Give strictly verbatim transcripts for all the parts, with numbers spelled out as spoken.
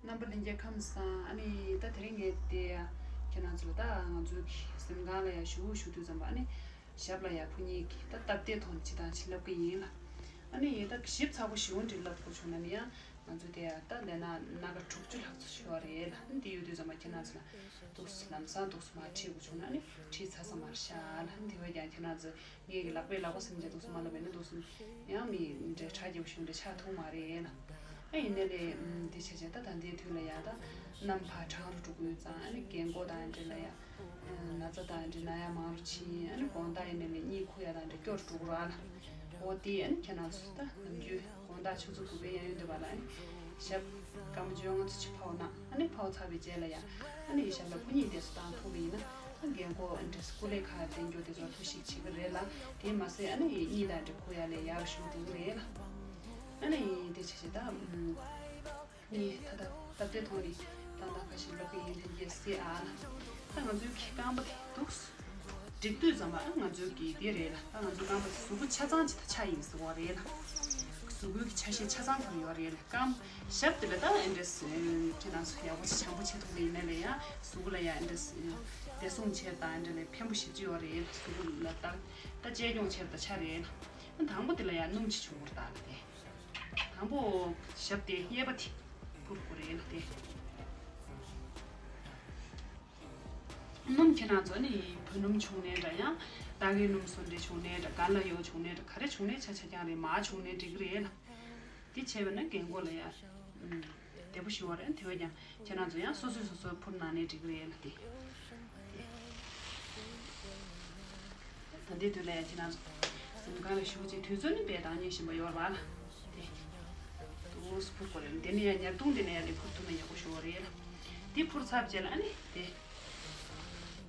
རྣམ་པ་ལྷན་རྒྱས་ཁམས་བཟང་། ཨ་ནི་ད་དེ་རིང་ངས་དེ་ཡ་ཁྱེད་རང་ཚོ་ལ་ད་ང་ཚོའི་གི་གཟིམ་ཁང་ལ་ཡ་ཞུ་ཞུ་དུས་ཙམ་པ། ཨ་ནི་ཞབས་ལ་ཡ་ཕུ་ཉིད་ཀྱི་ད་སྟབས་བདེ་ཐོག་ནས་ཅི་དང་ཅི་ལབ་ཀྱི་ཡིན་ལ། ཨ་ནི་ད་ཞིབ་ཚགས་པོ་ཞུ་འདྲི་ལབ་དགོས་བྱུང་ན་ནི་ཡང་ང་ཚོ་དེ་ཡ་ད་ལས་ན་སྣ་ཁ་དྲུག་ཅུ་ལྷག་ཙམ་ཞིག་ཡོད་རེད་ལ། ཨ་ནི་དེ་ཡོད་དུས་ཙམ་པ་ཁྱེད་རང་ཚོ་ལ་འདུག་སེ་ལམ་སང་འདུག་སེ་མར་ཁྲིད་དགོས་བྱུང་ན་ཨ་ནི་ཁྲིད་ཚར་ས་མ་རེད་ཤག་ལ། ཨ་ནི་དེ་བས་ཀྱང་ཁྱེད་རང་ཚོ་ངེད་ཀྱི་ལག་པས་ལག་པ་སེམས་ཅན་འདུག་སེ་མ་ལབ་པས་ན་འདུག་སེ་ཡང་མི་འདྲ་ཁྲག་རྒྱབ་ཤུགས་འདྲ་ཆགས་ཐུབ་མ་རེད་ལ། ཨ་ཡིན་ནའི་ལས་དེ་བྱས་བྱས་ད་ད་ལྟའི་དུས་ལ་ཡ་ད་གནམ་ཕར་གྲང་རུ་འགྲོ་གི་ཡོད་ཙང་། ཨ་ནི་རྒན་གོག་དང་འདྲ་ལ་ཡ་ན་ཚ་དང་འདྲ་ན་ཡ་མང་རུ་ཕྱིན། ཨ་ནི་དགོང་དག་ཡིན་ནའི་ལས་གཉིད་ཁུག་ཡ་དང་འདྲ་སྐྱོ་རུ་འགྲོ་གི་ར་ལ། འོ་དེ་ཨ་ནི་ཁྱེད་རང་ཚོ་ད་ནམ་རྒྱུན་དགོང་དག་ཆུ་ཚོད་དགུ་པའི་གཡས་གཡོན་དེ་བ་ལ་ཨ་ནི་ཞབས་སྐར་མ་བཅོ་ལྔ་ཙམ་ཅིག་ཕབ་ན། ཨ་ནི་ཕབ་ཚར་བའི་རྗེས་ལ་ཡ་ཨ་ནི་ཞབས་ལ་ཕུ་ཉིད་དེ་ཚོ་བཏང་ཐུབ་པ་ཡིན་ན། ཨ་རྒན་གོག་ཨ་འདྲས་སྐུ་ལས་ཁག་བསྟན་རྒྱུ་དེ་ཚོ་ཐུགས་ཤིག་བྱེད་ཀྱི་རེད་ལ། དེ་མ་ཟད་ཨ་ནི་གཉིད་དང་འདྲ་ཁུག་ཡ་ལས་ཡར་ཞུ་འགྲོ་གི་རེད་ལ། ཨ་ནི་དེ་བྱས་བྱས་ད་ཨུམ། ནི་ད་ལྟ་སྟབས་བདེ་ཐོག་ནས་ད་ལྟ་ཁ་ཤས་ལབ་ཀྱི་ཡིན་ལྷན་རྒྱས་སེ་ཨ་ལ། ད་ང་ཚོའི་གི་རྐང་པ་དེ་འདུག་སེ་སྒྲིག་དུས་ཙམ་པ་ཨ་ང་ཚོའི་གི་དེ་རེད་ལ། ད་ང་ཚོའི་རྐང་པ་དེ་གཟུགས་པོ་ཆ་ཚང་ཅིག་ད་ཆ་ཡིན་ཟེར་བ་རེད་ལ། གཟུགས་པོའི་གི་ཆ་ཤས་ཆ་ཚང་དེ་ཡོད་རེད་ལ། རྐང་ཞབས་དེ་ལ་ད་ཨེ་འདྲས་ཁྱེད་རང་ཚོ་ཡག་པོ་ཅིག་བྱང་པོ་བྱེད་ཐུབ་པ་ཡིན་ན་ལས་ཡ་གཟུགས་པོ་ལ་ཡ་ཨེ་འདྲས་བདེ་སྲུང་བྱེད་དང་ཨེ་འདྲས་ལས་ཕན་པོ་ཞེ་ཅིག་ཡོད་རེད་ལ། གཟུགས་པོ་ལ་ད་ད་གཅེས་སྐྱོང་བྱེད་ད་ཆ་རེད་ལ། དང་པོ་དེ་ལ་ཡ་སྣུམ་ཅིག་བྱུག་དགོས་རེད་ད་ལ་དེ། དང་པོ་ཞབས་དེ་གཡས་པ་དེ་ཕུར་དགོས་རེད་ལ་དེ། སྣུམ་ཁྱེད་རང་ཚོ་ནི་བུ་སྣུམ་བྱུང་ནའི་འདྲ། ཡང་སྟག་གི་སྣུམ་སོ་འདྲ་བྱུང་ནའི་འདྲ། ག་ལ་ཡོད་བྱུང་ནའི་འདྲ། ག་རེ་བྱུང་ནའི་ཆ་ཆ་རྐྱང་རེད། མར་བྱུང་ནའི་འགྲིག་གི་རེད་ལ། དེ་བྱས་པ་ན་རྒན་གོག་ལ་ཡ་ཨུམ། བདེ་པོ་ཞུ་བ་རེད། དེ་བས་ཀྱང་ཁྱེད་རང་ཚོ་ཡང་སོ་སོས་སོ་སོ་ཕུར་གནང་ནའི་འགྲིག་གི་རེད་ལ་དེ། ད་ལྟའི་དུས་ལ་ཡང་ཁྱེད་རང་ཚོ་གཟིམ་ཁང་ལ་བཞུགས་རྗེས་དུས་ཚོད་ནི་དཔེ་བཏང་ཉན་བཞིན་པ་ཡོད་རེད་པ་ལ། དེ་འདུག་སེ་ཕུར་དགོས་རེད། འདི་ནས་ཡང་ཉར་བརྡུངས་འདི་ནས་ཡང་ལས་ཕུར་ཐུབ་ན་ཡག་པོ་ཞུ་བ་རེད་ལ། འདི་ཕུར་ཚར་རྗེས་ལ་ཨ་ནི་དེ་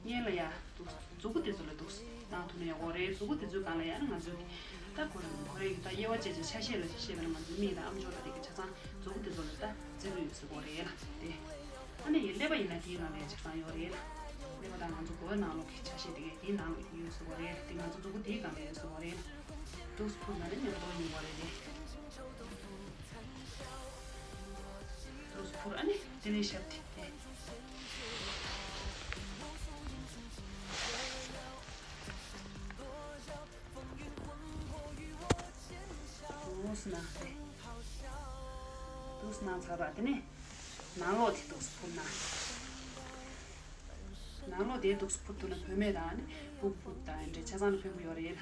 སྔོན་ལ་ཡ་འདུག་སེ་མཛུ་གུ་དེ་ཚོ་ལ་འདུག་སེ་བཏང་ཐུབ་ན་ཡག་པོ་རེད། མཛུ་གུ་དེ་ཚོའི་སྒང་ལ་ཡ་ཨ་ནི་ང་ཚོའི་ད་ཁོ་རང་ཁོ་རང་གི་ད་དབྱེ་བ་བྱས་བྱས་ཆ་ཤས་ལ་ཆ་ཤས་ལ་ང་ཚོའི་མིག་དང་ཨམ་ཅོག་ལ་དེ་གི་ཆ་ཚང་མཛུ་གུ་དེ་ཚོ་ལ་ད་བརྩི་གི་ཡོད་ཟེར་གོ་རེད་ལ་དེ། ཨ་ནི་ཀླད་པ་ཡིན་ན་དེའི་ནང་ལ་ཡ་ཆ་ཚང་ཡོད་རེད་ལ། ཀླད་པ་དང་ང་ཚོ་མགོ་བོའི་ནང་ལོགས་ཀྱི་ཆ་ཤས་དེ་གའི་དེའི་ནང་ལ་ཡོད་ཟེར་གོ་རེད་ལ་དེ། ང་ཚོ་མཛུ་གུ་དེའི་སྒང་ལ་ཡོད་ཟེར་གོ་རེད་ལ། འདུག་སེ་ཕུར་ན་ནི་ཉམས་རྟོགས་ཡོང་གོ་རེད་དེ། འདུག་སེ་ཕུར། ཨ་ནི་དེ་ནས་ཞབས་དེ་དེ། འདུག་སེ་གནང་སྟེ། འདུག་སེ་གནང་ཚར་བ་དེ་ནས་ནང་ལོགས་དེ་འདུག་སེ་ཕུར་ན། ནང་ལོགས་དེ་འདུག་སེ་ཕུར་ཐུབ་ན་བུད་མེད་དང་ནི་ཕྲུ་གུ་དང་འདྲ་ཆ་ཚང་ལ་ཕན་པོ་ཡོད་རེད་ལ།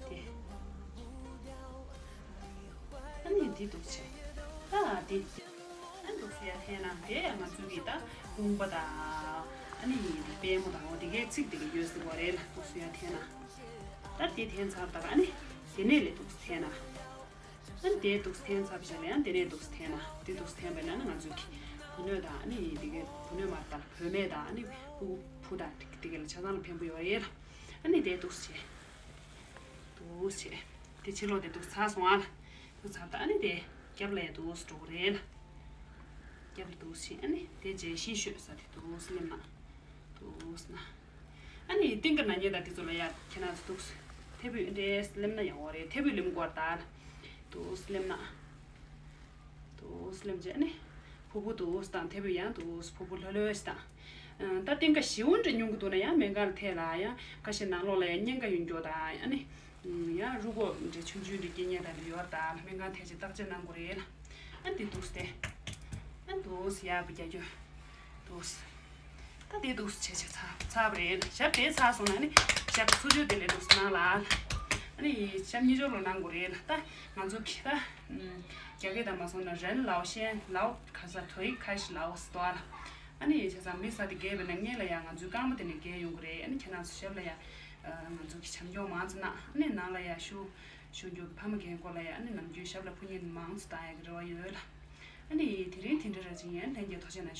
དེ། ཨ་ནི་འདི་འདུག་སེ། ཨ་འདི། ཨ་འདུག་སེ་ཡར་འཐེན་ན་དེ་ང་ཚོའི་གི་ད་དཔུང་པ་དང་། ཨ་ནི་ཡིན་དེ་པུས་མོ་དང་འོ་དེ་གའི་ཚིགས་དེ་ག་ཡོད་ཟེར་བ་རེད་ལ། འདུག་སེ་ཡར་འཐེན་ན། ད་དེ་འཐེན་ཚར་ད་ག་ཨ་ནི་དེ་ནས་ལས་འདུག་སེ་འཐེན་ན། ཨ་ནི་དེ་འདུག་སེ་འཐེན་ཚར་བྱས་ལ་ཡང་དེ་ནས་འདུག་སེ་འཐེན་ན། དེ་འདུག་སེ་འཐེན་པས་ན་ནི་ང་ཚོའི་གི་བུ་སྣོད་དང་ཨ་ནི་དེ་གའི་བུ་སྣོད་མ་རེད་ད་ལ་བུད་མེད་དང་ཨ་ནི་ཕྲུ་གུ་བུ་དང་དེ་ག་ལ་ཆ་ཚང་ལ་ཕན་པོ་ཡོད་རེད་ལ། ཨ་ནི་དེ་འདུག་སེ་བྱས། འདུག་སེ་བྱས། དེ་ཕྱི་ལོགས་དེ་འདུག་སེ་ཚར་སོང་ཨ་ལ། འདུག་སེ་ཚར་ད་ཨ་ནི་དེ་རྒྱབ་ལ་ཡ་འདུག་སེ་འགྲོ་གི་རེད་ལ། རྒྱབ་ལ་འདུག་སེ་བྱས། ཨ་ནི་དེ་རྗེས་ཤིང་ཤོད་ས་དེ་འདུག་སེ་སླེབས་ན། འདུག་སེ་ན། ཨ་ནི་སྟེང་གི་ན་ཉེ་ད་དེ་ཚོ་ལ་ཡ་ཁྱེད་རང་ཚོ་འདུག་སེ་ཐལ་བུས་འདྲེས་སླེབས་ན་ཡག་པོ་རེད། ཐལ་བུས་ལེམ་དགོས་རེད་ད་ལ། འདུག་སེ་སླེབས་ན། འདུག་སེ་སླེབས་རྗེས་ཨ་ནི་ཕུར་བུ་འདུག་སེ་དང་ཐལ་བུས་ཡང་འདུག་སེ་ཕུར་བུ་ལྷོད་ལྷོད་ཞིག་དང་། ཨ་ད་སྟེང་ཀ་ཞེ་པོ་འདྲ་ཉུང་གི་འདུག་ན་ཡང་སྨན་ཁང་ལ་ཐད་ལ། ཡང་ཁ་ཤས་ནང་ལོགས་ལ་ཡང་གཉན་ཁ་ཡོང་རྒྱུ་དང་ཨ་ནི། ཡང་རུས་ཁོག་འདྲ་ཆུང་ཆུང་འདྲ་སྐྱེ་ཉེན་དང་འདྲ་ཡོད་རེད་ད་ལ། སྨན་ཁང་ཐད་ཅིག་བརྟག་དཔྱད་གནང་དགོས་རེད་ལ། ཨ་འདི་འདུག་སེ་དེ། ཨ་འདུག་སེ་ཡར་བུ་རྒྱག་རྒྱུ། འདུག་སེ། ད་དེ་འདུག་སེ་བྱས་བྱས་ཚར་ཚར་བ་རེད། ཞབས་དེ་ཚར་སོང་ན་ནི་ཞབས་ཚུར་ཕྱོགས་དེ་ལས་འདུག་སེ་གནང་ལ། ཨ་ནི་ཞབས་གཉིས་ཕྱོགས་ལ་གནང་དགོས་རེད་ལ། ད་ང་ཚོ་གི་ད་རྒྱ་སྐད་དང་མ་སོང་ན་རན་ལའོ་ཤན་ལའོ་ག་ས་ཐོ་ཡིག་ཁ་ཤས་ལའོ་སི་དོ་ཨ་ལ། ཨ་ནི་བྱས་ཙང་མི་ས་དེ་རྒས་པ་ན་སྔོན་ལ་ཡང་ང་ཚོའི་རྐང་པ་དེ་ནས་རྒས་ཡོང་གི་རེད། ཨ་ནི་ཁྱེད་རང་ཚོ་ཞབས་ལ་ཡང་ང་ཚོ་གི་བྱམས་སྐྱོང་མང་ཙམ་གནང་། ཨ་ནི་ནང་ལ་ཡང་བཞུགས་བཞུགས་རྒྱུ་གི་ཕ་མ་རྒན་འཁོགས་ལ་ཡང་ཨ་ནི་ནམ་རྒྱུན་ཞབས་ལ་ཕུ་ཉིན་མང་ཙམ་བཏང་ཡག་གི་རེ་བ་ཡོད་ལ། ཨ་ནི་དེ་རིང་དེ་འདྲ་ར་ཅིག་ཡིན། ལྷན་རྒྱས་ཐུགས་རྗེ་གནང་།